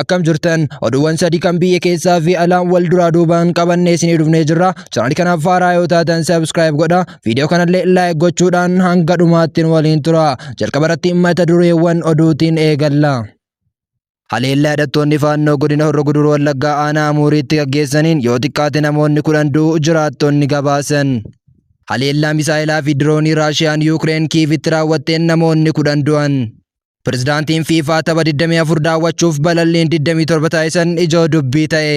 Akkam jirtan? Oduuwwan sadii kan biyya keessaa fi alaan wal duraa duubaan qabannee isinii dhufnee jirra. Chaanalii kanaaf haaraa yoo taatan subscribe godha. Viidiyoo kanallee like gochuudhaan hanga dhumaatti nu waliin tura. Jalqaba irratti mata dureewwan oduutiin eegalla. Haleellaa hidhattoonni Faannoo godina Horro Guduruu Wallaggaa aanaa Amuuriitti gaggeessaniin yoo xiqqaate namoonni 10 du'uu jiraattonni gabaasan. Haleellaa misaa'ilaa fi diroonii Raashiyaan Yuukireen Kiivitti raawwatteen namoonni 10 du'an. Pirezidaantiin FIFA tapha 24 daawwachuuf balalliin 27 taasisan ijoo dubbii ta'e.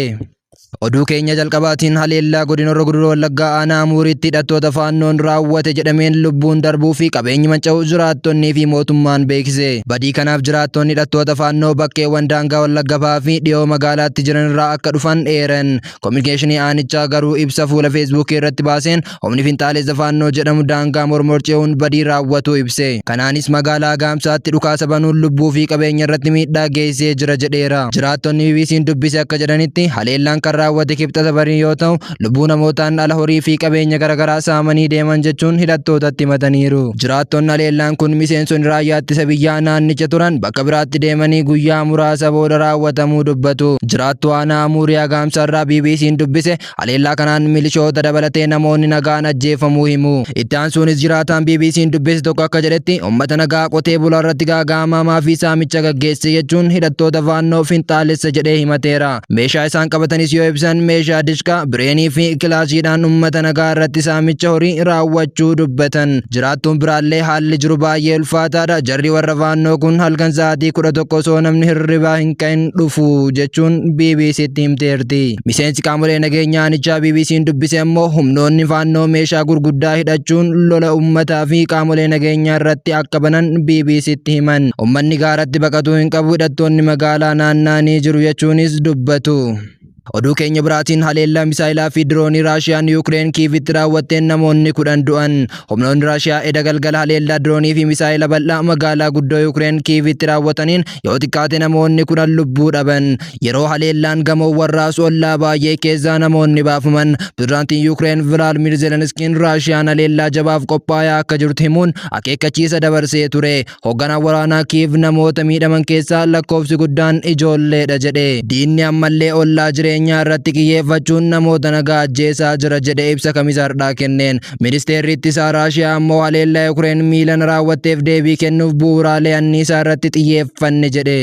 Oduu keenya jalqabaatiin haleellaa godina Horro Guduruu Wallaggaa aanaa Amuuriitti hidhattoota Faannoon raawwate jedhameen lubbuun darbuu fi qabeenyi manca'uu jiraattonnii fi mootummaan beeksise. Badii kanaaf jiraattonni hidhattoota Faannoo bakkeewwan daangaa Wallagga Bahaa fi dhiyoo magaalaatti jiran irraa akka dhufan eeran. Kominikeeshinii aanichaa garuu ibsa fuula Feesbuukii irratti baaseen humni finxaalessa Faannoo jedhamu daangaa Mormor ce'uun badii raawwatuu ibse. Kanaanis magaalaa Agaamsaatti dhukaasa banuun lubbuu fi qabeenya irratti miidhaa geessisee jira jedheera. Jiraattonni BBC'n dubbise akka jedhanitti haleellaan kan raawwate Kibxata barii yoo ta'u, lubbuu namootaan ala horii fi qabeenya garaagaraa saamanii deeman jechuun hidhattootatti himataniiru. Jiraattonni haleellaan kun miseensonni raayyaa ittisa biyyaa naannicha turan bakka biraatti deemanii guyyaa muraasa booda raawwatamuu dubbatu. Jiraattuu aanaa Amuurii Agaamsaarraa BBC'n dubbise haleellaa kanaan milishoota dabalatee namoonni nagaan ajjeefamuu himu. Itti aansuunis jiraataan BBC'n dubbise tokko akka jedhetti uummata nagaa qotee bulaa irratti gaaga'amaa fi saamicha gaggeesse jechuun hidhattoota Faannoo finxaalessa jedhee himateera. Meeshaa isaan qabatanis yoo ibsan meeshaa dishqaa, bireenii fi kilaashiidhaan uummata nagaa irratti saamicha horii raawwachuu dubbatan. Jiraattuun biraallee haalli jiru baay'ee ulfaataadha. Jarri warra Faannoo kun halkan sa'aatii 11 osoo namni hirribaa hin ka'in dhufu jechuun BBCtti himteerti. Miseensi qaamolee nageenyaa aanichaa BBC'n dubbise ammoo humnoonni Faannoo meeshaa gurguddaa hidhachuun lola uummataa fi qaamolee nageenyaa irratti akka banan BBCtti himan. Uummanni gaaratti baqatuu hin qabu, hidhattoonni magaalaa naanna'anii jiru jechuunis dubbatu. Oduu keenya biraatiin haleellaa misaayilaa fi diroonii Raashiyaan Yuukireen Kiivitti raawwatteen namoonni 10 du'an. Humnoonni Raashiyaa eda galgala haleellaa diroonii fi misaayila bal'aa magaalaa guddoo Yuukireen Kiivitti raawwataniin yoo xiqqaate namoonni 10 lubbuu dhaban. Yeroo haleellaan gamoowwan raasu ollaa baay'ee keessaa namoonni baafaman. Pirezidaantiin Yuukireen Vilaadimir Zelenskiin Raashiyaan haleellaa jabaaf qophaayaa akka jirtu himuun akeekkachiisa dabarsee ture. Hoogganaan waraanaa Kiiv namoota miidhaman keessaa lakkoofsi guddaan ijoolleedha jedhe. Diinni ammallee ollaa jireenyaa irratti xiyyeeffachuun namoota nagaa ajjeesaa jira jedhe ibsa Kamisa har'aa kenneen. Ministeerri ittisaa Raashiyaa ammoo haleellaa Yuukireen miilan raawwatteef deebii kennuuf bu'uuraalee anniisaa irratti xiyyeeffanne jedhe.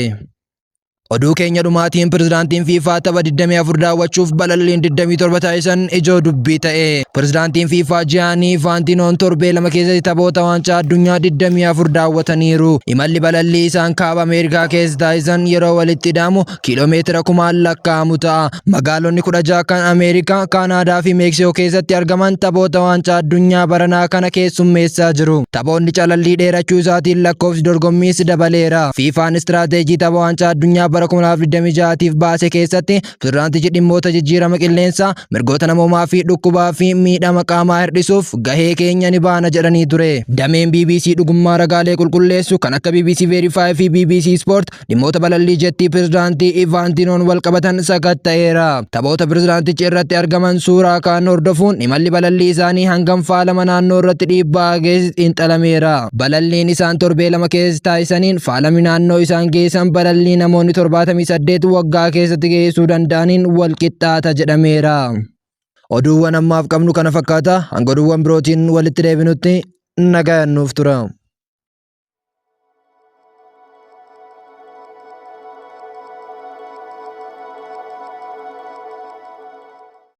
Oduu keenya dhumaatiin pirezidaantiin FIFA tapha 24 daawwachuuf balalliin 27 taasisan ijoo dubbii ta'e. Pirezidaantiin FIFA Jiyaanii Infaantinoon torbee lama keessatti taphoota waancaa addunyaa 24 daawwataniiru. Imalli balallii isaan kaaba Ameerikaa keessa taasisan yeroo walitti hidhamu kiiloomeetira kumaan lakkaa'amu ta'a. Magaalonni 16 kan Ameerikaa, Kaanaadaa fi Meeksikoo keessatti argaman taphoota waancaa addunyaa baranaa kana keessummeessaa jiru. Taphoonni calallii dheerachuu isaatiin lakkoofsi dorgommiis dabaleera. FIFAn istiraateejii tapha waancaa addunyaa bara 2026tiif baase keessatti pirezidaantichi dhimmoota jijjiirama qilleensaa, mirgoota namoomaa fi dhukkubaa fi miidhama qaamaa hir'isuuf gahee keenya ni baana jedhanii ture. Dameen BBC dhugummaa ragaalee qulqulleessu kan akka BBC Verify fi BBC Sport dhimmoota balallii jettii pirezidaantii Infaantinoon wal qabatan sakatta'eera. Taphoota pirezidaantichi irratti argaman suuraa kaan hordofuun imalli balallii isaanii hangam faalama naannoo irratti dhiibbaa geessisu xiinxalameera. Balalliin isaan torbee lama keessa taasisaniin faalami naannoo isaan geessan balallii namoonni 78 waggaa keessatti geessuu danda'aniin wal qixxaata jedhameera. Oduuwwan ammaaf qabnu kana fakkaata. Hanga oduuwwan birootiin walitti deebinutti nagayaan nuuf tura.